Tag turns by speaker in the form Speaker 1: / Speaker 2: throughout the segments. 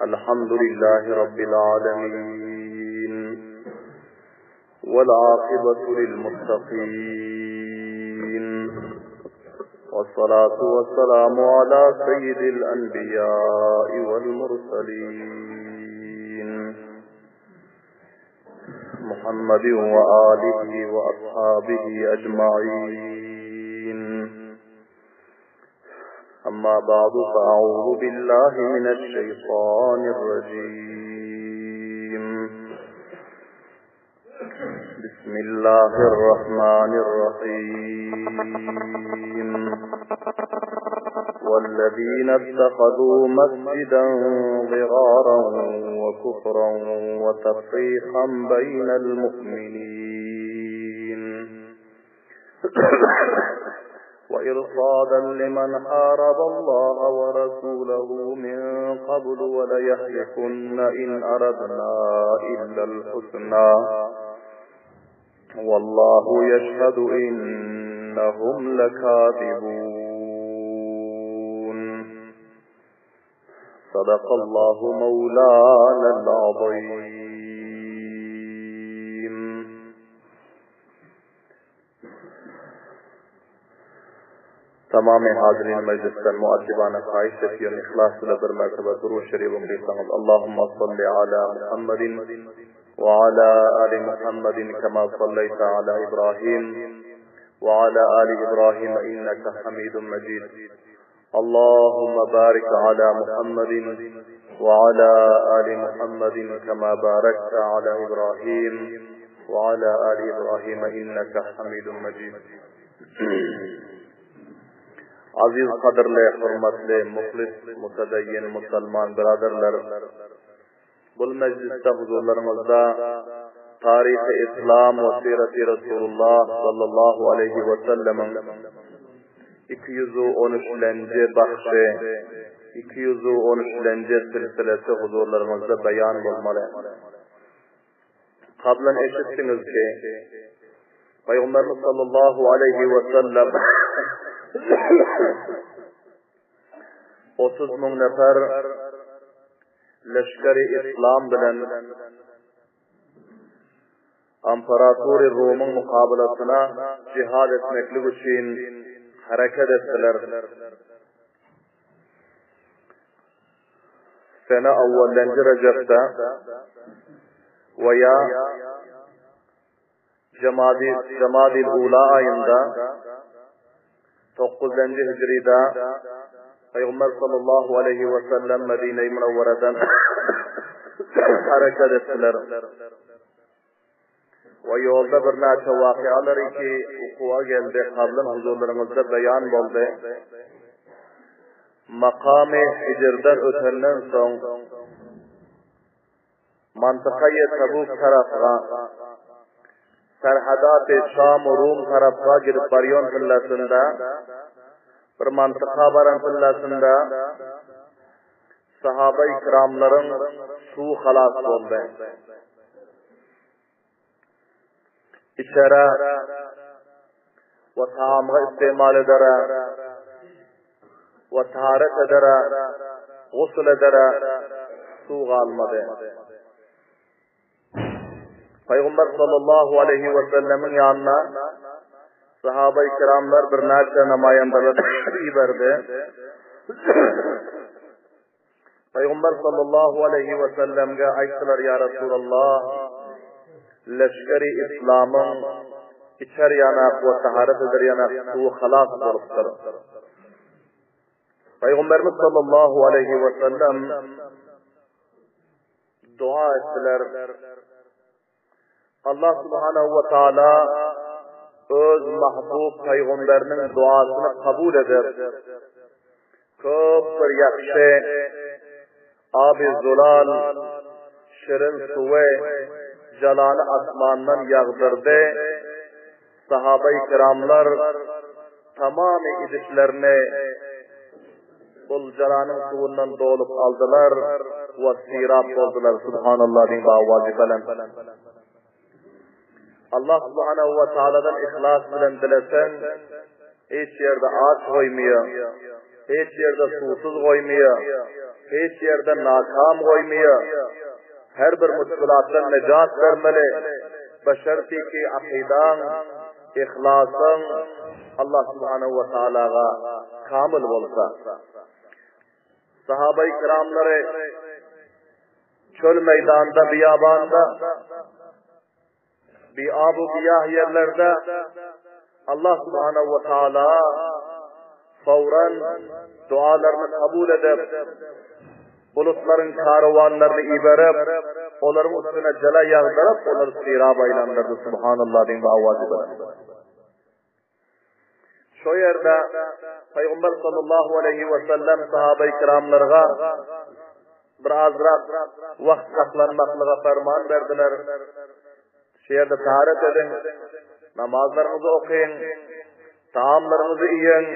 Speaker 1: الحمد لله رب العالمين والعاقبة للمتقين والصلاة والسلام على سيد الأنبياء والمرسلين محمد وآله وأصحابه أجمعين أما بعد فأعوذ بالله من الشيطان الرجيم بسم الله الرحمن الرحيم والذين اتخذوا مسجدا ضرارا وكفرا وتفريقا بين المؤمنين وإرصادا لمن حارب الله ورسوله من قبل وليحلفن إن أردنا إلا الحسنى والله يشهد إنهم لكاذبون صدق الله مولانا العظيم Tamamy haziryn mejlisden muaddibana haýyş etýän yhlas bile bir mertebe durud şerif okysaňyz Allahumma salli ala Muhammedin we ala ali Muhammedin kema salleýte ala Ibrahim we ala ali Ibrahim inneke Hamidun Mejid Allahumma barik ala Muhammedin we ala ali Muhammedin kema barakte ala Ibrahim we ala ali Ibrahim inneke Hamidun Mejid Aziz gadyrly, hormatly, muhlis, mutedeyyin musulman byradarlar! Bul mejlisde huzurlaryňyzda Taryhy Islam we Siraty Resulullah sallallahu aleýhi we sellemiň 213-lenji bahşy, 213-lenji silsilesi huzurlaryňyzda beýan bolmaly. Kablan eşitdiňiz ki, Pygamberimiz sallallahu aleýhi we sellem 30 müň nefer leşgeri islam bilen Imperatory Rumyň mukabalasyna jihad etmeklik üçin hereket etdiler. Sene awwallenji Rejepde we ýa Jemadi Jemadil Ula aýynda dokuzlenji hijrida Pygamber sallallahu aleýhi we sellem Medine-i Münewwereden hereket etdiler. We ýolda birnäçe wakyalar iki wukuwa geldi, kablan huzurlaryňyzda beýan boldy. Makamy Hijrden ötenden soň mantykaýy Tabuk tarapga, serhadaty Şam we Rum tarapga gidip barýan pillasynda, bir mantyka baran pillasynda Sahaba-i kiramlaryň suwy halas boldy. Içere we taamga istimal edere we taharet edere, gusl edere suw galmady. Pygamber sallallahu aleýhi we sellemiň ýanyna sahaba-i kiramlar birnäçe namaýandalar iberdi. Pygamber sallallahu aleýhi we sellemge aýtdylar, Ýa Resulallah, leşgeri islamyň içer ýanak we taharet eder ýanak suwy halas bolupdyr. Pygamberimiz sallallahu aleýhi we sellem Dua etdiler. Allah subhanahu wa taala öz mahbub pygamberiniň duasyny kabul edip, köp bir ýagşy abi zulal şirin suwy jalany asmandan ýagdyrdy. Sahaba-i kiramlar tamamy idişlerini bul jalanyň suwundan dolup aldylar we sirap boldular. Subhanallah diýiň bawazy bilen. Allah subhanahu wa taaladan yhlas bilen dileseň, hiç ýerde aç goýmaýar, hiç ýerde suwsuz goýmaýar. Hiç ýerde nakam goýmaýar. Her bir muşkulatdan nejat bermeli. Beşerti ki akydaň, yhlasyň Allah subhanahu we taalaga kamyl bolsa. Sahabai kiramlary çöl meýdanda, biýabanda Bi abu giýah ýerlerde Allah subhanahu we taala fawran dualaryny kabul edip, bulutlaryň karawanlaryny iberip, olaryň üstüne jala ýagdyryp, olary sirap aýlandyrdy. Subhanallah diýip bu awazy bilen. Şo ýerde Pygamber sallallahu aleýhi we sellem sahabeý kiramlarga bir azrak wagt saklanmaklyga ferman berdiler. Şu ýerde taharet ediň, namazlaryňyzy okyň, taamlaryňyzy iýiň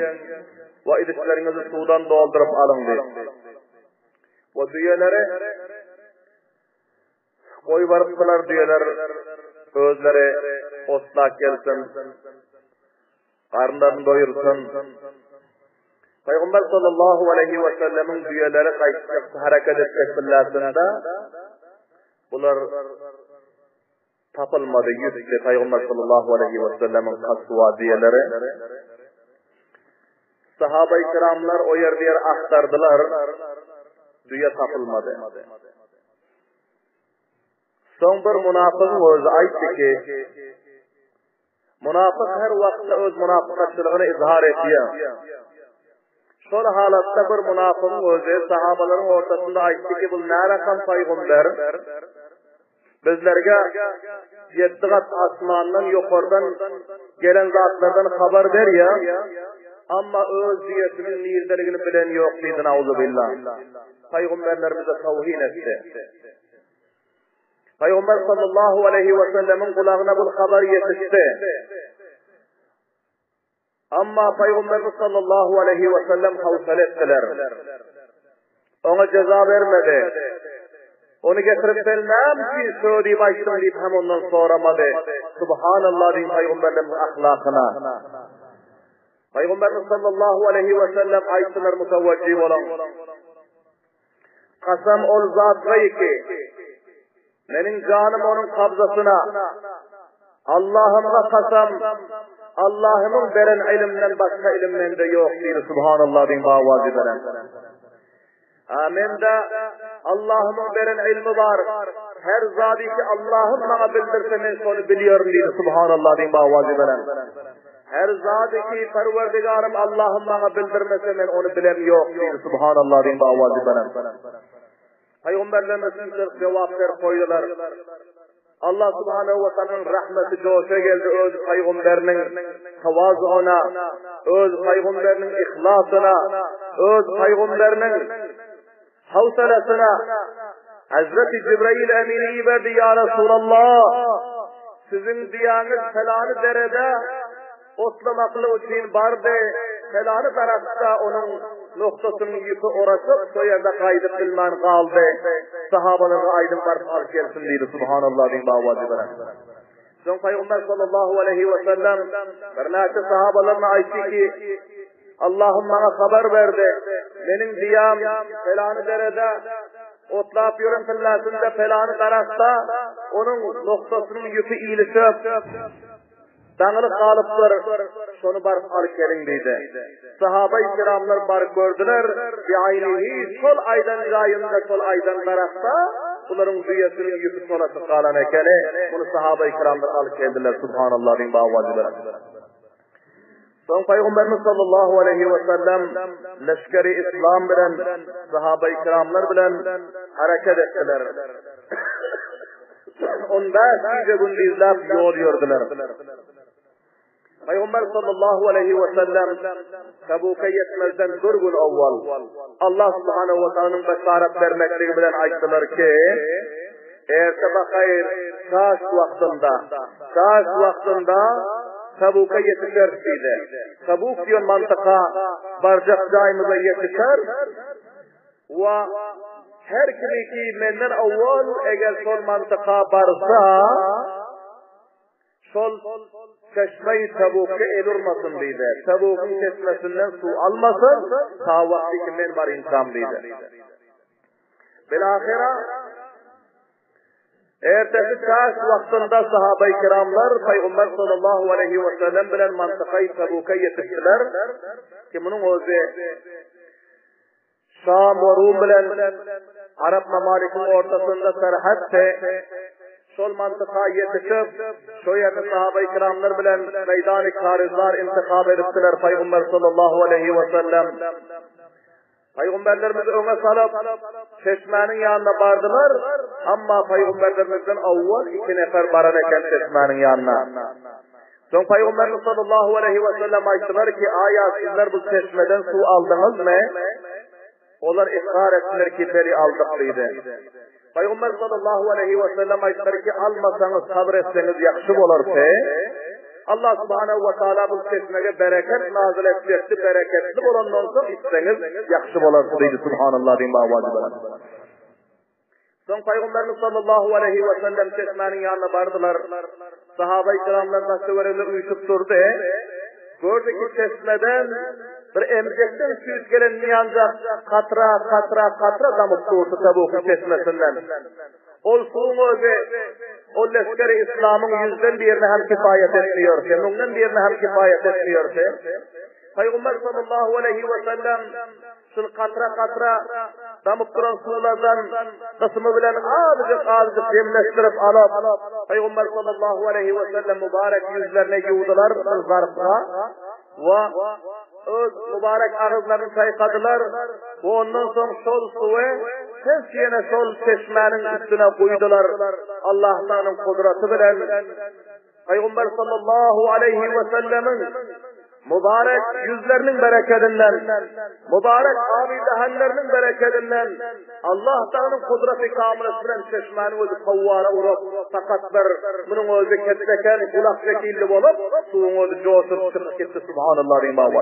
Speaker 1: we idişleriňizi suwdan dolduryp alyň diýip. We düýeleri Goý barypdylar düýeler özleri otlap gelsin, garynlaryny doýursyn. Pygamber sallallahu aleýhi we sellemiň düýeleri gaýtjak hereket etjek billasynda bular tapylmady ýüzli Pygamber sallallahu aleýhi we sellemiň kaswa düýeleri. Sahaba-i kiramlar o ýerde ýer agtardylar, düýe tapylmady. Soň bir munafygyň özi aýtdy ki, Munafyk her wagtda öz munafykatçylygyny izhar etýär. Şol halatda bir munafygyň özi sahabalaryň ortasynda aýtdy ki, bu närakam paýgamber? Bizlerge ýetdi gat asmandan ýokardan gelen zatlardan habar berýär, amma öz düýesiniň nirdeligini bilen ýok diýdi, nauzubillah. Pygamberlerimize tawhin etdi. Pygamber sallallahu aleýhi we sellemiň gulagyna bu habar ýetişdi. Amma Pygamberimiz sallallahu aleýhi we sellem howsala etdiler. Oňa jeza bermedi. Ony getirip sen näme üçin şo diýip aýtdyň diýip hem ondan soramady. Subhanallah diýip Pygamberimiziň ahlakyna. Pygamberimiz sallallahu aleýhi we sellem aýtdylar mutawajjih boluň. Kasam ol zatga ki, meniň janym onuň kabzasyna. Allahymga kasam, Allahymyň beren ilimden başga ilim mende ýok diýdi, subhanallah diýip awazy bilen. Ha mende Allahymyň beren ilmi bar. Her zady ki Allahym maňa bildirse men şony bilýärin diýdi, subhanallah diýip awazy bilen. Her zady ki Perwerdigarym Allahym maňa bildirmese men ony bilem ýok diýdi Subhanallah diýip awazy belent. Pygamberlerimiz şunça jogap berip goýdular. Allah subhanahu wa ta'alanyň rahmeti joşa geldi öz pygamberiniň tawazugyna, öz pygamberiniň ihlasyna, öz pygamberiniň Howsalasyna Hazreti Jibrail Emini iberdi, Ýa Resulallah, siziň düýäňiz pelany derede otlamaklyk üçin bardy, pelany daragtda onuň noktasynyň ýüpi oraşyp, şo ýerde gaýdyp bilmän galdy. Sahabalara aýdyň baryp alyp gelsin diýdi. Subhanallah diýip awazy bilen. Soň Pygamber sallallahu aleýhi we sellem birnäçe sahabalaryna aýtdy ki, Allahym maňa habar berdi. Meniň diýam pelany derede otlap ýören pillasynda pelany daragtda onuň noktasynyň ýüpi ilişip daňylyp galypdyr. Şony baryp alyp geliň diýdi. Sahaba-i kiramlar baryp gördüler. Biaýnihi şol aýdan jaýynda şol aýdan daragtda bularyň düýesiniň ýüpi çolaşyp galan ekeni. Muny sahaba-i kiramlar alyp geldiler. Subhanallah diýip awazy bilen. Soň Pygamberimiz sallallahu aleýhi we sellem leşgeri islam bilen, sahabai kiramlar bilen hereket etdiler. 15 gije gündizläp ýol ýördüler. Pygamber sallallahu aleýhi we sellem Tabuka ýetmezden bir gün owwal Allah subhanahu wa taalanyň beşaret bermekligi bilen aýtdylar ki, Erte bahaýr çaş wagtynda, çaş wagtynda Tabuka ýetişeris diýdi. Tabuk diýen mantyka barjak jaýymyza ýetişer we her kimi ki menden owwal eger şol mantyka barsa, şol çeşme-i Tabukka el urmasyn diýdi. Tabukyň çeşmesinden suw almasyn, ta wagty ki men barynçam diýdi. Bil-ahyra Ertesi çaş wagtynda sahabaý kiramlar Pygamber sallallahu aleýhi we sellem bilen mantykay Tabuka ýetişdiler ki munuň özi Şam we Rum bilen Arap mamalikiň ortasynda serhetdi. Şol mantyka ýetişip, şo ýerde sahabaý kiramlar bilen meýdany karizlar intihap edipdiler Pygamber sallallahu aleýhi we sellem. Pygamberlerimizi öňe salyp, çeşmäniň ýanyna bardylar, amma pygamberlerimizden awwal iki nefer baran eken çeşmäniň ýanyna. Soň Pygamberimiz sallallahu aleýhi we sellem aýtdylar ki, Aýa sizler bu çeşmeden suw aldyňyzmy? Olar ykrar etdiler ki, beli aldyk diýdi. Pygamber sallallahu aleýhi we sellem aýtdylar ki, almasaňyz sabyr etseňiz ýagşy bolardy. Allah subhanahu we taala bu çeşmege bereket nazyl etjekdi, bereketli bolandan soň içseňiz ýagşy bolardy diýdi. Subhanallah diýin bawazy bilen. Soň Pygamberimiz sallallahu aleýhi we sellem çeşmäniň ýanyna bardylar. Sahaba-i kiramlar daş-töweregine üýşüp durdy. Gördi ki, çeşmeden bir emjekden süýt gelen ýanjak katra, katra, katra damyp durdy Tabukyň çeşmesinden. Ol suwuň özi ol leşgeri islamyň ýüzden birine hem kifaýat etmiýordy, müňden birine hem kifaýat etmiýordy. Pygamber sallallahu aleýhi we sellem Şul katra-katra damyp duran suwlardan gysymy bilen azajyk-azajyk demleşdirip alyp, Pygamber sallallahu aleýhi we sellem mübarek ýüzlerini ýuwdular bir zarpga we öz mübarek agyzlaryny çaýkadylar we ondan soň şol suwy ses ýene şol çeşmäniň üstüne guýdular. Allah Taganyň gudraty bilen Pygamber sallallahu aleýhi we sellemiň mübarek ýüzleriniň berekedinden, mübarek abi-dahanlarynyň berekedinden Allah Taganyň gudraty kamylasy bilen çeşmäniň özi fawwara urup, fakat bir munuň özi ketdeken gulak şekilli bolup, suwuň özi joşup çykyp gitdi. Subhanallah diýiň baba.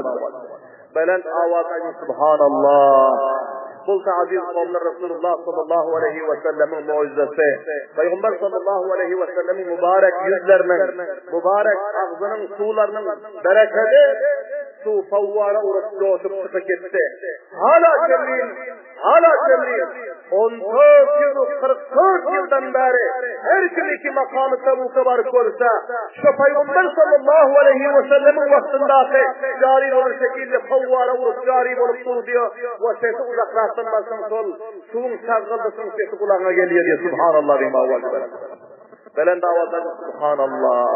Speaker 1: Belent awaz aýdyň Subhanallah. Bolsa aziz kowumlar Resulullah sallallahu aleýhi we sellemiň mugjizasy. Pygamber sallallahu aleýhi we sellemiň mübarek ýüzleriniň, mübarek agzynyň suwlarynyň berekedi suw fawwara urup joşup çykyp gitdi. Hala çenli Hala çenli 1444 ýyldan bäri her kim iki makamy Tabuka baryp görse, şu Pygamber sallallahu aleýhi we sellemiň wagtyndaky jary bolan şekilde fawwara urup jary bolup dur diýýär we sesi uzakrakdan barsaň şol suwuň şaggyldysynyň sesi gulagyňa gelýär diýýär. Subhanallah diýip owaz berdi. Belent owazda Subhanallah.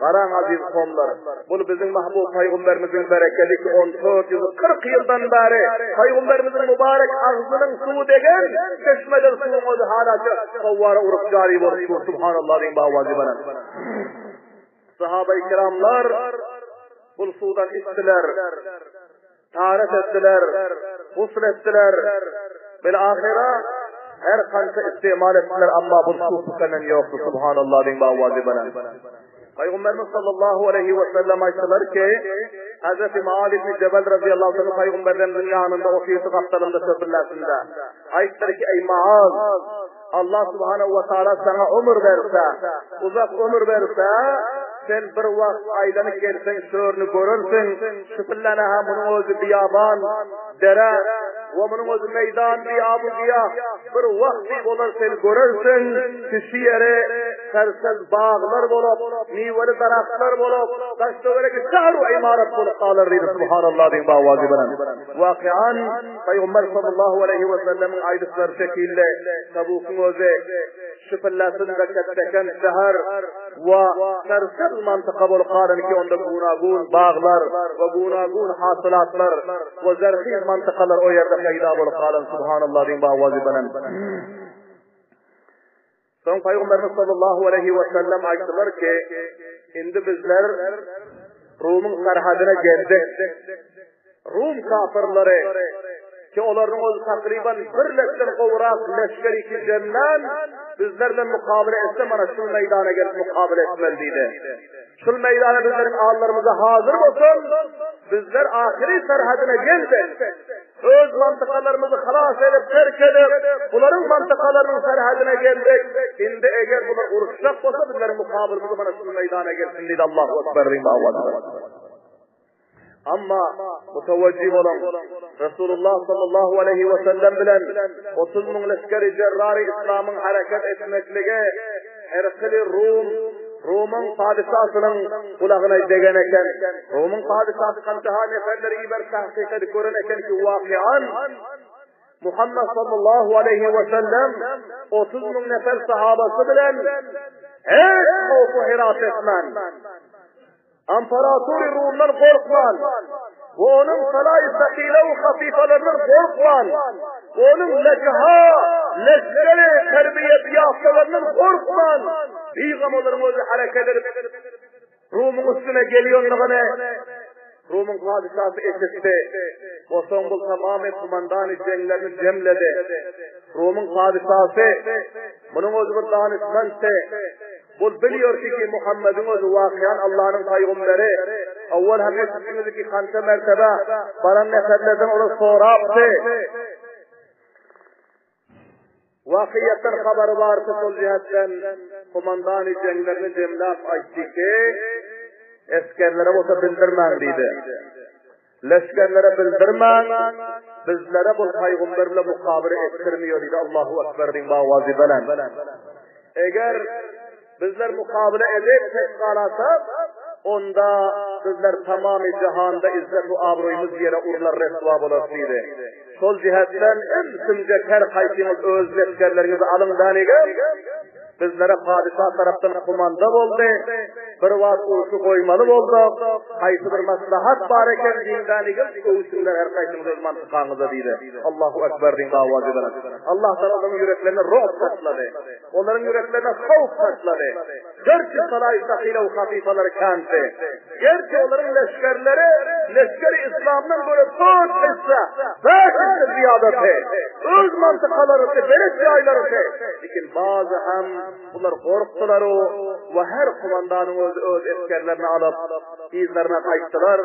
Speaker 1: Garaň aziz kowumlar, bul biziň mahbub Pygamberimiziň berekedi ki 1440 ýyldan bäri Pygamberimiziň mübarek agzynyň suwy degen çeşmeden suwuň özi halaça fawwara urup jary bolup dur. Subhanallah diýiň bawazy bilen. Sahaba-i kiramlar bul suwdan içdiler. Taharet etdiler, gusl etdiler. Bil-ahyra her kança istimal etdiler, amma bu suw tükenen ýokdy. Subhanallah diýiň bawazy bilen. Pygamberimiz sallallahu aleýhi we sellem aýtdylar ki, Hazreti Muaz ibn Jebel radiyallahu anh pygamberlerimiziň ýanynda otyrdy gapdalynda söhbetleşinde. Aýtdylar ki, eý Muaz, Allah subhanahu wa taala saňa ömür berse, uzak ömür berse, sen bir wagt aýlanyp gelseň şörüni görersiň, şu pillana-ha munuň özi biýaban, dere, we munuň özi meýdan biýabu giýah, bir wagt diýip olar seni görersiň, ki şu ýeri sersez baglar bolup, miweli daragtlar bolup, daş-töweregi şäher we ymarat bolup galar diýdi, subhanallah diýiň bawazy bilen. Wakyýan, Pygamber sallallahu aleýhi we sellemiň aýdyşlary şekilli, Tabukyň özi şu pillasynda ketdeken şäher we sersebz mantyka bolup galan ki, onda guna-gun baglar we guna-gun hasylatlar we zerhiz mantykalar o ýerde peýda bolup galan, subhanallah diýiň bawazy bilen. Soň Pygamberimiz sallallahu aleýhi we sellem aýtdylar ki, indi bizler Rumyň serhedine geldik. Rum kafirleri ki olaryň özi takryban bir lekden gowrak leşgeri ki jemlän bizler bilen mukabele etse mana şul meýdana gelip mukabele etmeli diýdi. Şul meýdana bizleriň allarymyza hazır bolsun, bizler ahyry serhedine geldik. Öz mantykalarymyzy halas edip, terk edip, bularyň mantykalarynyň serhedine geldik. Indi eger bular uruşjak bolsa, bizleriň mukabylymyzy mana şu meýdana gelsin diýdi. Allahu Ekber diýip awazy. Amma mutawajjih boluň, Resulullah sallallahu aleýhi we sellem bilen 30 müň leşgeri jerrary yslamyň hereket etmekligi Herkili Rum, Rumyň padyşasynyň gulagyna degen eken. Rumyň padyşasy kançaha neferleri iberip tahkyk edip gören eken ki, wakyan Muhammed sallallahu aleýhi we sellem 30 müň nefer sahabasy bilen hiç howfu heras etmän, Imperatory Rumdan gorkman we onuň salaý sakile we hafyfalaryndan gorkman, onuň lejaha, leşgeri, terbiýet ýaftalaryndan gorkman, bigam olaryň özi hereket edip, Rumyň üstüne gelýändigini Rumyň padyşasy eşitdi. We soň bu tamamy kumandany jeňlerini jemledi. Rumyň padyşasy munuň özi bir danyşmentdi. Bul bilýorki ki Muhammediň özi wakyýan Allanyň paýgamberi. Owwal hem eşitdiňiz ki kança mertebe baran neferlerden olar sorapdy. Wakyýatdan habary bardy şol jihetden komandany jeňlerini jemläp aýtdy ki, esgerlere bolsa bildirmäň diýdi. Leşgerlere bildirmäň, bizlere bu paýgamber bilen mukabele etdirmiýor diýdi. Allahu Ekber diýiň bawazy bilen. Eger bizler mukabele edip pes galasak, onda bizler tamamy jahanda izzet we abroýymyz ýere urlar, reswa bolar diýdi. Şol jihetden ümsümjek her haýsyňyz öz leşgerleriňizi alyň dänigem, Bizlere padyşa tarapdan komanda boldy. Bir wagt urşy goýmaly bolduk. Haýsy bir maslahat bar eken diňdänigim, öwsüňler her haýsyňyz öz mantykaňyza diýdi. Allahu Ekber diýip owaz ederek. Allah Tagala olaryň ýüreklerine ru'b taşlady. Olaryň ýüreklerine howp taşlady. Gerçi salaý sakile we hafifalary kändi. Gerçi olaryň leşgerleri leşgeri yslamdan göre dört hisse, bäş hisse zyýadaty. Öz mantykalarysy, belet jaýlarysy. Lekin bazy hem bular gorkdular we her komandanyň özi öz esgerlerini alyp, yzlaryna gaýtdylar.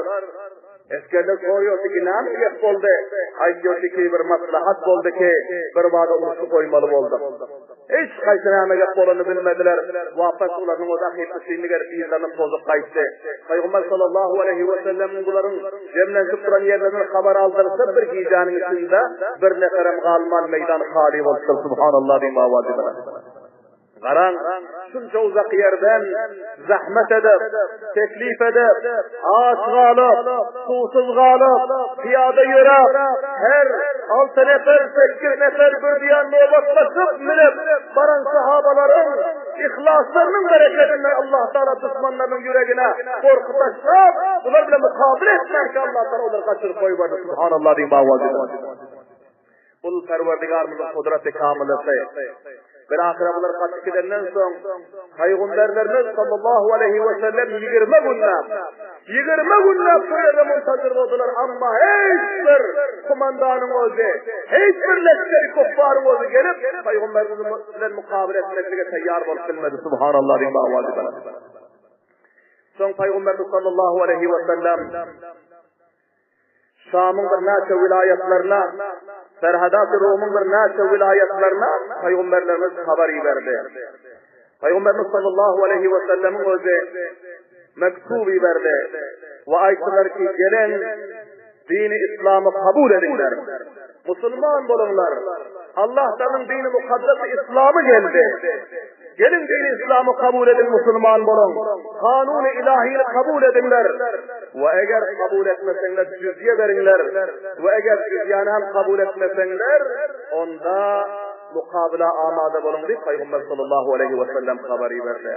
Speaker 1: Esgerler soraýardy ki, näme gep boldy? Aýtýardy ki, bir maslahat boldy ki, bir bada urşy goýmaly bolduk. Hiç haýsy näme gep bolanyny bilmediler. Wapas olaryň özi ahyr şindi gelip yzlaryna tozup gaýtdy. Pygamber sallallahu aleýhi we sellem bularyň jemlenişip duran ýerlerinden habar aldyrsa bir gijäniň içinde bir neferem galman meýdan haly bolupdyr. Subhanallah diýip owaz ederler. Garaň, şunça uzak ýerden zähmet edip, teklip edip, aç galyp, suwsuz galyp, pyýada ýöräp, her alty nefer, sekiz nefer bir diýen nobatlaşyp münüp baran sahabalaryň yhlaslarynyň berekedinden Allah Taala duşmanlarynyň ýüregine gorky taşlap, bular bilen mukabele etmänkä Allah Taala olary gaçyryp goýberdi. Subhanallah diýip owaz ederler. Bul Perwerdigarymyzyň gudraty kamylysy. Bilahyra bular gaçyp gidenden soň, Pygamberlerimiz sallallahu aleýhi we sellem 20 günläp, 20 günläp bu ýerde muntazyr boldular, amma hiç bir komandanyň özi, hiç bir leşgeri küffaryň özi gelip, Pygamberimiz bilen mukabele etmeklige taýýar bolup bilmedi. Subhanallah diýip owaz ederler. Soň Pygamberimiz sallallahu aleýhi we sellem Şamyň birnäçe welaýatlaryna, Serhadaty Rumyň birnäçe welaýatlaryna pygamberlerimiz habar iberdi. Pygamberimiz sallallahu aleýhi we sellemiň özi mektub iberdi we aýtdylar ki, geliň dini islamy kabul ediňler. Musulman boluňlar. Allah Taganyň dini mukaddes islamy geldi. Geliň dini islamy kabul ediň musulman boluň. Kanuny ilahyny kabul ediňler. We eger kabul etmeseňler jüzýe beriňler. We eger jüzýäni hem kabul etmeseňler onda mukabyla amada boluň diýip Pygamber sallallahu aleýhi we sellem habar iberdi.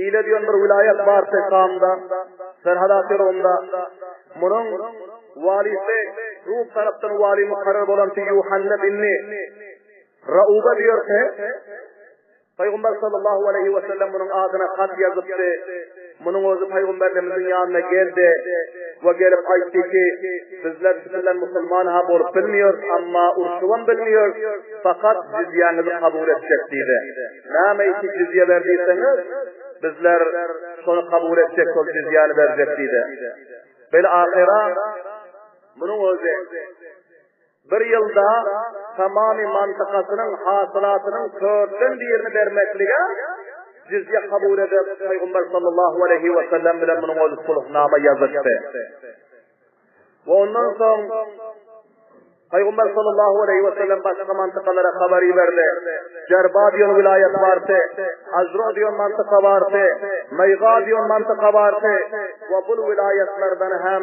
Speaker 1: Ile diýen bir wilaýat bar Şamda, Serhadaty Rumda. Munuň walisi Rum tarapdan wali mukarrar bolan Ýuhanna binni Rauba diýerse, Pygamber sallallahu aleýhi we sellem munuň adyna hat ýazypdy. Munuň özi pygamberlerimiziň ýanyna geldi we gelip aýtdy ki, bizler siz bilen musulman ha bolup bilmiýorys, amma urşubam bilmiýorys, fakat jizýäňizi kabul etjek diýdi. Näme üçin jizýe ber diýseňiz, bizler şony kabul etjek, şol jizýäni berjek diýdi. Bil ahyra munuň özi bir ýylda tamamy mantykasynyň hasylatynyň törtden birini bermeklige. Jizýe kabul edip, Pygamber sallallahu aleýhi we sellem bilen munuň özi sulhnama ýazyşdy. We ondan soň Pygamber sallallahu aleýhi we sellem başga mantykalara habar iberdi. Jerba diýen wilaýat bardy, Azro diýen mantyka bardy, Maýga diýen mantyka bardy we bul wilaýatlardan hem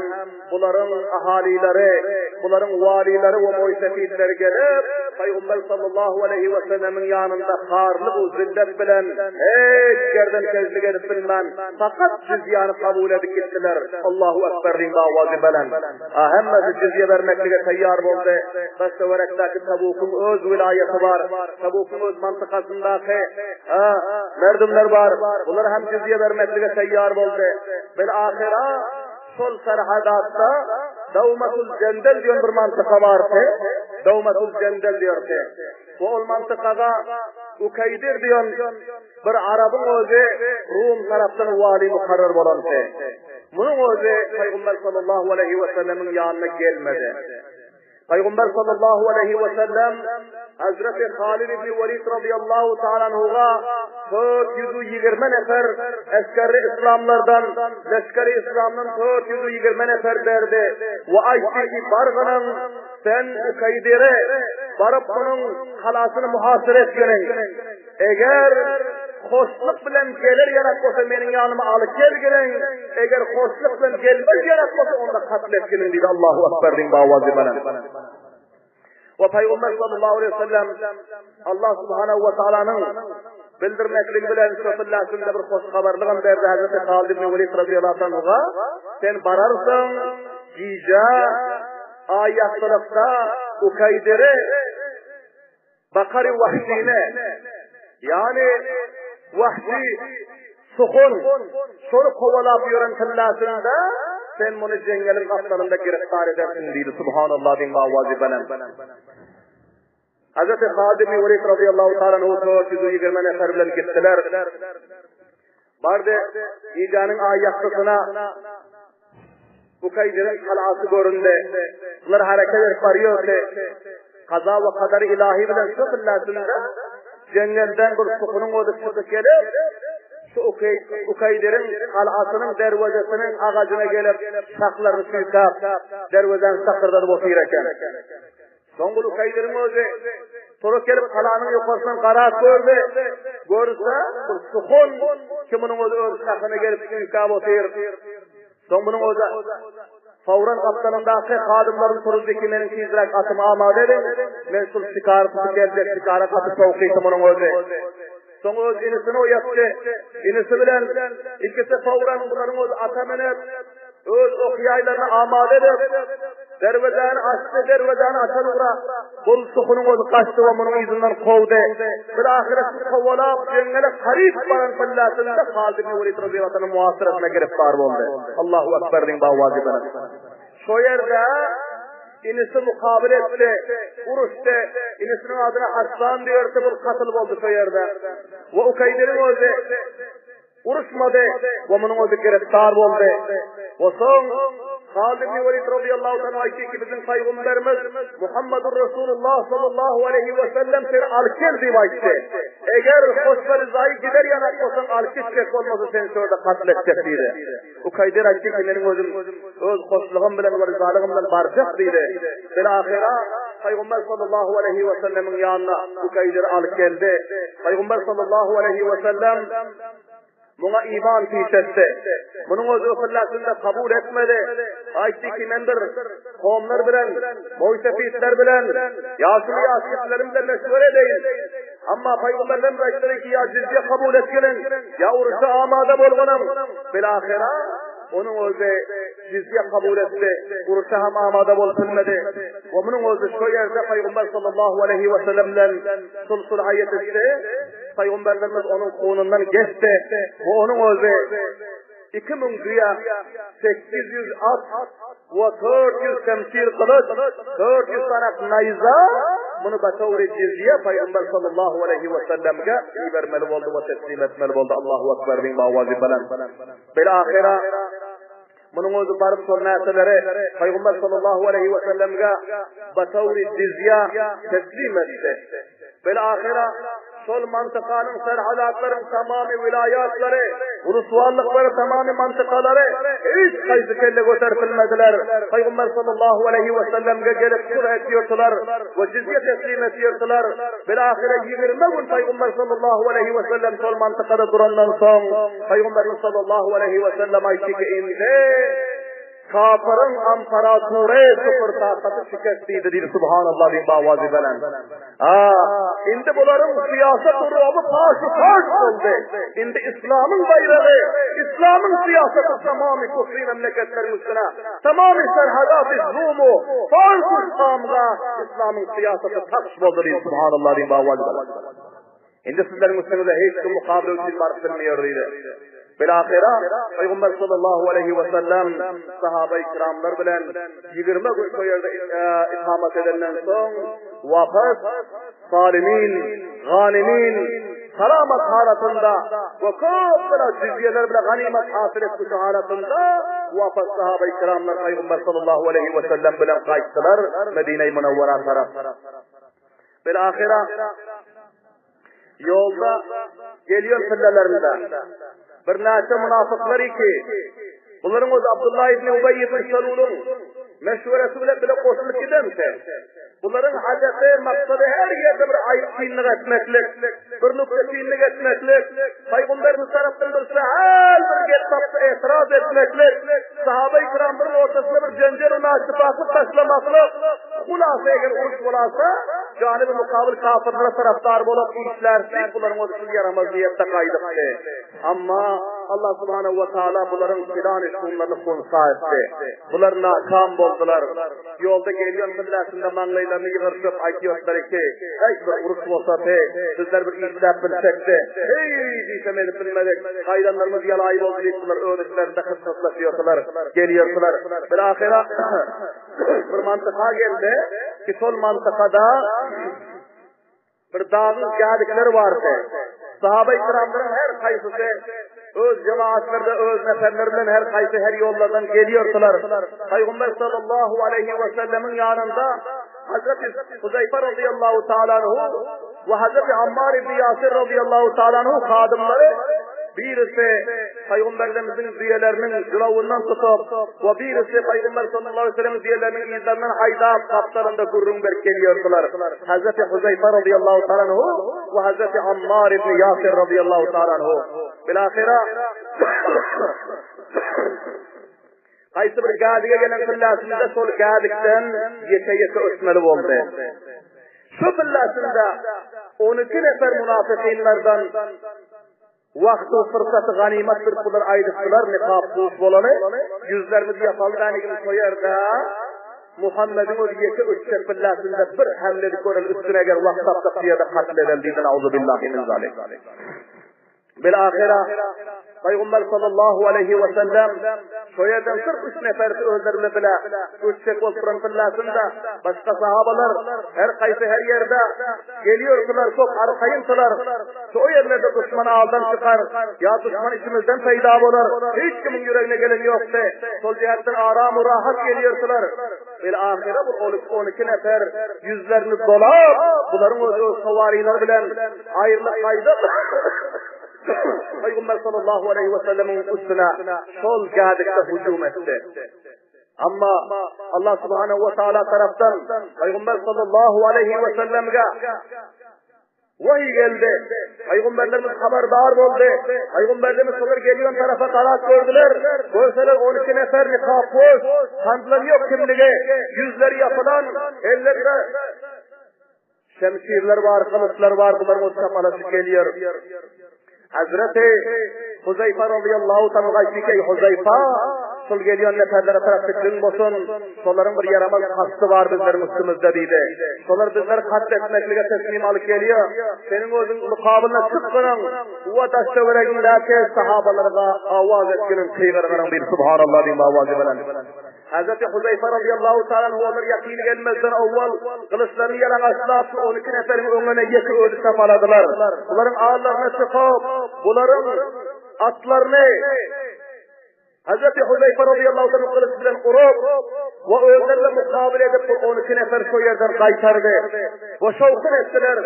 Speaker 1: Bularyň ahalyleri, bularyň walileri we moýsefitleri gelip, Pygamber sallallahu aleýhi we sellemiň ýanynda harlyk we zillet bilen hiç ýerden kejlik edip bilmän, fakat jizýany kabul edip gitdiler. Allahu Ekber diýiň owazy belent. A hemmesi jizýe bermeklige taýýar boldy. Daş-töwerekdäki Tabukyň öz wilaýaty bar. Tabukyň öz mantykasyndaky a merdumlar bar. Bular hem jizýe bermeklige taýýar boldy. Bil-ahyra Şol serhadatda Dawmatul Jendel diýen bir mantyka bardy. Dawmatul Jendel diýerdi. We ol mantykada Ukaýdir diýen bir arabyň özi Rum tarapdan wali mukarrar bolandy. Munuň özi Pygamber sallallahu aleýhi we sellemiň ýanyna gelmedi. Pygamber sallallahu aleýhi we sellem Hazreti Halid ibn Walid radıyallahu ta'ala anhuga 420 nefer esgeri İslamlardan, leşgeri İslamdan 420 nefer berdi. We aýtdy ki, bargynyň sen Ukaýdire baryp munuň kalasyny muhasyr etginiň. Eger hoşluk bilen geler ýarak bolsa meniň ýanyma alyp gelginiň, eger hoşluk bilen gelmez ýarak bolsa onda katl etginiň diýdi. Allahu Ekber diýiň bawazy bilen. We Pygamber sallallahu aleyhi ve sellem Allah subhanahu we taalanyň bildirmekligi bilen söhbetleşiginde bir hoş habarlygam berdi Hazreti Halid ibn Welid radıyallahu anhu'a. Sen bararsyň gije aý ýagtylykda Ukaýdiri Bakary wahşyny, ýagny wahşy suhun, şony kowalap ýören tyllasynda sen muny jeňňeliň gapdalynda giriftar edersiň diýdi. Subhanallah diýiň owazy belent. Hazreti Halid ibn Welid radıyallahu ta'ala anhu 420 nefer bilen gitdiler. Bardy, gijäniň aý ýagtysyna Ukaýdiriň galasy göründi. Bular hereket edip barýardy. Kaza we kadar ilahi bilen şu tyllasynda jeňňelden bir sukunyň özi çykyp gelip, şu Ukaýdiriň galasynyň derwezesiniň agajyna gelip, şahlaryny süýkäp, derwezäni şakyrdadyp otyr eken. Soň bul Ukaýdiriň özi turup gelip galanyň ýokarsyndan garap gördi. Görse, bir suhun ki munuň özi öz şahyna gelip süýkäp otyr. Soň munuň özi fawran gapdalyndaky hadymlaryny turuzdy ki, meniň tizräk atymy amada ediň, men şul şikary tutup geljek, şikara gaty sowkyty munuň özi. Soň öz inisini oýatdy. Inisi bilen ikisi fawran bularyň özi ata münüp, öz ok-ýaýlaryny amada edip, derwezäni açdy, derwezäni açan ugra bul suhunyň özi gaçdy we munuň yzyndan kowdy. Bilahyra şu kowalap, jeňňele garyp baran pillasynda Halid ibn Welid razyýallahu anhu muhasyrasyna giriftar boldy. Allahu Ekber diýiň bawazy bilen. Şo ýerde inisi mukabyl etdi, uruşdy. Inisiniň adyna Hassan diýerdi, bul katyl boldy şo ýerde. We Ukaýdiriň özi uruşmady we munuň özi giriftar boldy. We soň Halid ibn Welid radiyallahu anhu aýtdy ki, biziň paýgamberimiz Muhammedur Resulullah sallallahu aleyhi ve sellem seni alyp gel diýip aýtdy. Eger hoşba ryzaýy gider ýanak bolsaň alyp gitjek bolmasa seni şo ýerde katl etjek diýdi. Ukaýdir aýtdy ki, meniň özüm öz hoşlugym bilen we ryzalygym bilen barjak diýdi. Bilahyra Pygamber sallallahu aleýhi we sellemiň ýanyna Ukaýdiri alyp geldi. Pygamber sallallahu aleýhi we sellem muňa iman piş etdi. Munuň özi ökülläsinde kabul etmedi. Aýtdy ki, men bir kowumlar bilen, moýsefitler bilen, ýaşuly ýaşkiçilerim bilen meşwere edeýin. Amma pygamberlerimiz aýtdylar ki, ýa jizýe kabul etgeliň, ýa uruşa amada bolganyň. Bilahyra onuň özi jizýe kabul etdi, uruşa hem amada bolup bilmedi. We munuň özi şo ýerde pygamber sallallahu aleýhi we sellem bilen sulh-sulha ýetişdi. Pygamberlerimiz onuň hunundan geçdi we onuň özi 2000 düýe, 800 at we 400 şemşir gylyç, 400 sanak naýza muny batawry jizýe Pygamber sallallahu aleýhi we sellemge ibermeli boldy we teslim etmeli boldy. Allahu Ekber diýiň bawazy belent. Bil-ahyra munuň özi baryp şol närseleri Pygamber sallallahu aleýhi we sellemge batawry jizýe teslim etdi. Bil-ahyra. Şol mantykanyň serhadatlaryň tamamy wilaýatlary, uluswallyklary tamamy mantykalary hiç haýsy kelle göterip bilmediler. Pygamber sallallahu aleýhi we sellemge gelip sulh etýärdiler we jizýe teslim etýärdiler. Bilahyra 20 gün Pygamber sallallahu aleýhi we sellem şol mantykada durandan soň Pygamberimiz sallallahu aleýhi we sellem aýtdy ki, indi Kafyryň amparatury küfür takaty şikest diýdi diýdi subhanallah diýip awazy belent. A, indi bularyň syýasat ruby paşy paş boldy. Indi islamyň baýragy, islamyň syýasaty tamamy küfri memleketleriň üstüne, tamamy serhadaty zumu, farz şamga islamyň syýasaty paş boldy diýdi subhanallah diýip awazy belent. Indi sizleriň üstüňize hiç kim mukabele üçin baryp bilmeýär diýdi. Bilahyra Pygamber sallallahu aleýhi we sellem sahaba-i kiramlar bilen 20 gün şo ýerde ikamat edenden soň wapas salimin, ganimin, salamat halatynda we köp bile jizýeler bile ganimat hasyl etmiş halatynda wapas sahaba-i kiramlar Pygamber sallallahu aleýhi we sellem bilen gaýtdylar Medine-i Munawwara tarap. Bilahyra ýolda gelýän pillelerinde birnäçe munafyklar ki, bularyň özi Abdullah ibn Ubay ibn Salulyň meşweresi bilen bile goşulyp gidense, bularyň hajaty, maksady her ýerde bir aýyp-kynlyk etmeklik, bir nukta-kynlyk etmeklik, Pygamberimiz tarapdan bir sähel bir gep tapsa etiraz etmeklik, sahaba-i kiramlaryň ortasynda bir jenjel we naittifaklyk taşlamaklyk, hulasa eger uruş bolasa, janyby mukabyl kafirlere tarapdar bolup işlär diýip bularyň özi şul ýaramaz niýetde gaýdypdy. Amma Allah subhanahu we taala bularyň plan şumlaryny hunsa etdi. Bular nakam boldular. Ýolda gelýän milletinde maňlaýlaryny ýygyrşyp aýtýarlar ki, Heý, bir uruş bolsady, bizler bir işläp bilsekdi. Heý, diýsem edip bilmedik. Gaýdanlarymyz ýalaý boldy diýip bular öz içlerinde hyssaslaşýardylar, gelýärdiler. Bilahyra bir mantyka geldi ki, şol mantykada Bir dagyň gädikleri bardy. Sahaba-i kiramlaryň her haýsysy öz jemaatlarynda öz neferleri bilen her haýsy her ýollardan gelýärdiler. Pygamber sallallahu aleýhi we sellemiň ýanynda Hazreti Huzeyfe radıyallahu taala anhu we Hazreti Ammar ibn Yasir radıyallahu taala anhu hadymlary birisi Pygamberimiziň düýeleriniň jylawyndan tutup we birisi Pygamber sallallahu aleýhi we sellemiň düýeleriniň yzlaryndan haýdap gapdalynda gürrüň berip gelýärdiler. Hazreti Huzeyfe radıyallahu taala anhu we Hazreti Ammar ibn Yasir radıyallahu taala anhu. Bilahyra haýsy bir gädige gelen pillasynda şol gädikden ýeke-ýeke ötmeli boldy. Şu pillasynda 12 nefer münafykynlardan Wagty pursaty ganymat bilip bular aýdypdylar nikap puş bolany, ýüzlerimiz ýapaly dänigini şo ýerde Muhammediň özi ýeke ötjek billasynda bir hemle edip göreli üstüne eger wagt tapsak şu ýerde katl edeli diýdi nauzubillahi min zalik. Bil ahyra Pygamber sallallahu aleýhi we sellem şo ýerden 43 nefersi özlerine bile ötjek bolup duran billasynda başga sahabalar her haýsy her ýerde Gelýärsiler köp arkaýynsylar. Şo ýerlerde duşman aldan çykar, ýa duşman içimizden peýda bolar. Hiç kimiň ýüregine gelen ýokdy. Şol jähetden aram u rahat gelýärsiler. Bil-ahyra bu 12 nefer ýüzlerini dolap, bularyň özi öz howarilary bilen aýrylyp gaýdyp, Pygamber sallallahu aleýhi we sellemiň üstüne şol gädikde hüjüm etdi. Amma Allah subhanahu wa taala tarapdan Pygamber sallallahu aleyhi ve sellemge vahiy geldi. Peygamberlerimiz haberdar boldy. Peygamberlerimiz şolar gelýän tarapa garap gördüler. Görseler 12 nefer nikap boş, tandylan yok kimligi, ýüzleri ýapylan, ellerinde Şemşirler bar, gylyçlar bar, bularyň özi çapalaşyp gelýär. Hazreti Huzeyfa radıyallahu ta'ala aýtdy ki, Huzeyfa, şol gelýän neferlere tarap pikriň bolsun, şolaryň bir ýaramaz kasty bar bizleriň üstümizde diýdi. Şolar bizleri katl etmeklige teslim alyp gelýär. Seniň özüň mukabylyna çykgynyň we daş-töweregiňdäki sahabalarga awaz etginiň, gygyrgynyň diýdi. Subhanallah diýip awazy bilen. Hazreti Huzeyfe radıyallahu ta'ala anhu olar ýakyn gelmezden owwal gylyçlaryny ýalaňaçlap şu 12 neferiň öňüne ýeke özi sapaladylar. Bularyň allaryna çykyp, bularyň atlaryny Hazreti Huzeyfe radıyallahu ta'ala gylyç bilen urup we özlerine mukabil edip bu 12 nefer şu ýerden gaýtardy. We şowhun etdiler.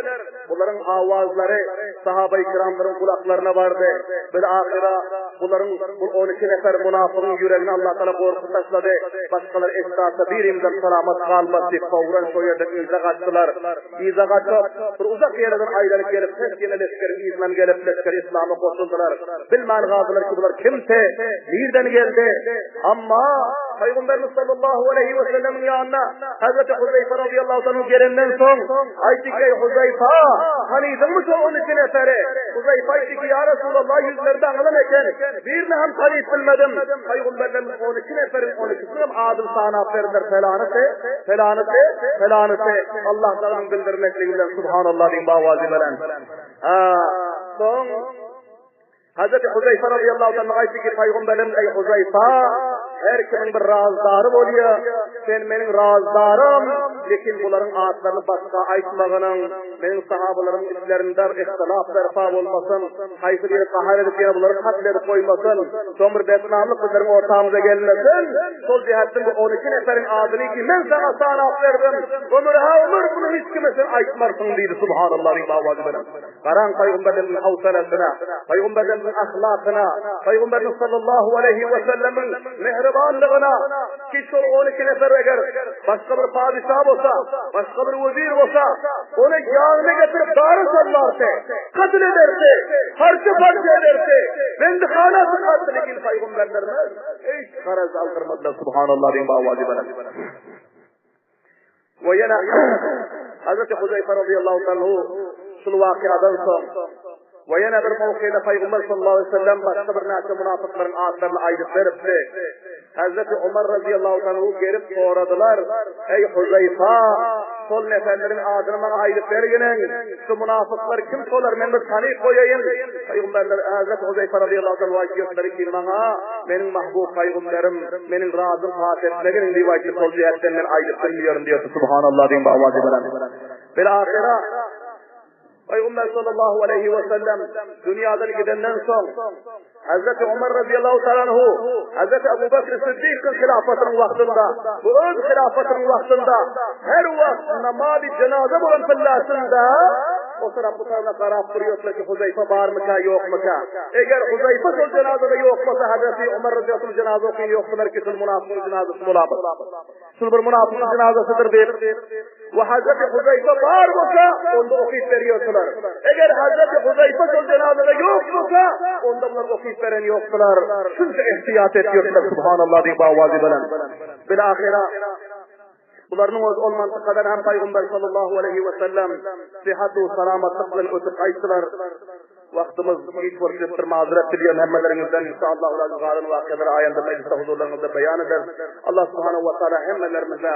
Speaker 1: Bularyň awazlary sahabaýy kiramlaryň gulaklaryna bardy. Bil-ahyra bularyň bu 12 nefer munafygyň ýüregine Allah Taala gorky taşlady. Başgalar eşdasa birimizem salamat galmaz diýip fawran şo ýerden yza gaçdylar. Yza gaçyp, bir uzak ýerden aýlanyp gelip, ses ýene leşgeriň yzyndan gelip, leşger islama goşuldylar. Bilmän galdylar ki bular kimse, nirden geldi? Amma Pygamberimiz sallallahu aleýhi we sellemiň ýanyna Hazreti Huzeýfa radiyallahu anhu gelenden soň aýtdy ki, Eý Huzeýfa, tanydyňmy şol 12 neferi? Huzeýfa aýtdy ki, Ýa Resulallah, ýüzleri daňylan eken, birini hem tanyp bilmedim. Pygamberlerimiz 12 neferiň 12-siniň hem adyny sanap berdiler, felanysy, felanysy, felanysy. Allah Taganyň bildirmekligi bilen subhanallah diýip bawazy bilen. Ha, soň Hazreti Huzeýfa radiyallahu anhu aýtdy ki, Pygamberimiz eý Huzeýfa, her kimiň bir razdary bolýar, sen meniň razdarym, lekin bularyň atlaryny başga aýtmagynyň, meniň sahabalarymyň içlerinde bir ihtilaf berpa bolmasyn, haýsy biri gahar edip ýene bulary katl edip goýmasyn, soň bir betnamlyk bizleriň ortamyza gelmesin, şol jähetden bu 12 neferiň adyny ki men saňa sanap berdim, ömür-ha ömür bunu hiç kime sen aýtmarsyň diýdi, subhanallah diýip awazy bilen. Garaň Pygamberimiziň howsalasyna, Pygamberimiziň ahlakyna, Pygamberimiz sallallahu aleýhi we sellemiň mähribanlygyna ki şol 12 nefer eger başga bir patyşa bolsa, başga bir wezir bolsa, ony ýanyna getirip dara sallardy, katl ederdi, parça-parça ederdi, bendihana tıkardy lekin Pygamberlerimiz hiç garaz aldyrmadylar subhanallah diýip awazy bilen. We ýene Hazreti Huzeýfe radiyallahu anhu şul wakyýadan soň we ýene bir mowkide Pygamber sallallahu aleyhi ve sellem başga bir näçe munafyklaryň atlaryny aýdyp beripdi. Hazreti Omar radiyallahu anhu gelip soradylar: "Ey Huzeýfa, şol neferleriň adyny maňa aýdyp berginiň. Şu munafyklar kim şolar men bir tanyp goýaýyn." Pygamberler Hazreti Huzeýfa radiyallahu anhu aýtdylar ki, "Maňa meniň mahbub pygamberim Meniň razym paş etmegin diýip aýtdy, şol jähetden men aýdyp bilmeýärin diýdi. Subhanallah diýip awazy bilen. Bil ahyra Peygamber sallallahu aleyhi ve sellem dünyadan gidenden soň Hazreti Ömer radıyallahu ta'ala anhu Hazreti Ebu Bekr Siddiq'in hilafatynyň wagtynda bu öz hilafatynyň wagtynda her wagt namazy cenaze bolan pillasynda O tarap bu tarafa garap durýarlar ki Huzeýfa barmyka ýokmyka. Eger Huzeýfa şol jenazada ýok bolsa Hazreti Omar radiyallahu anh jenaza okyň ýokdular ki şol munafygyň jenazasy bolamy. Şol bir munafygyň jenazasydyr diýip. We Hazreti Huzeýfa bar bolsa onda okyp berýärdiler. Eger Hazreti Huzeýfa şol jenazada ýok bolsa onda bular okyp beren ýokdular. Şunça ihtiyat etýärdiler subhanallah diýip awazy bilen. Bil ahira Bularynyň öz ol mantykadan hem Pygamber sallallahu aleyhi we sellem syhat we salamatlyk bilen ötüp gaýtdylar. Wagtymyz giç bolup gidipdir, mazeret dilýän hemmeleriňizden inşallah galan wakyalary aýanda mejlisde huzurlaryňyzda beýan ederis. Allah subhanahu wa taala hemmelerimize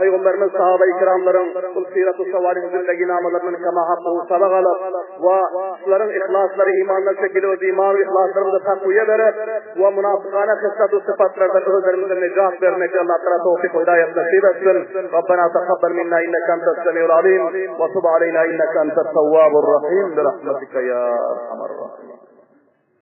Speaker 1: Pygamberimiz sahaba-i kiramlaryň bu syrat-u sawalih zindegi namalaryndan kema hakkahu sabak alyp we şularyň yhlaslary imandan şekili we iman we yhlaslarymyza takwiýe berip we munafykana hyslat we sypatlardan özlerimize nejat bermek Allah Taala towfik we hidaýat nasip etsin. Rabbena takabbal minna inneke entes semiul alim we tub aleyna inneke entet tawwabur rahim bi rahmetike ya erhamer rahimin.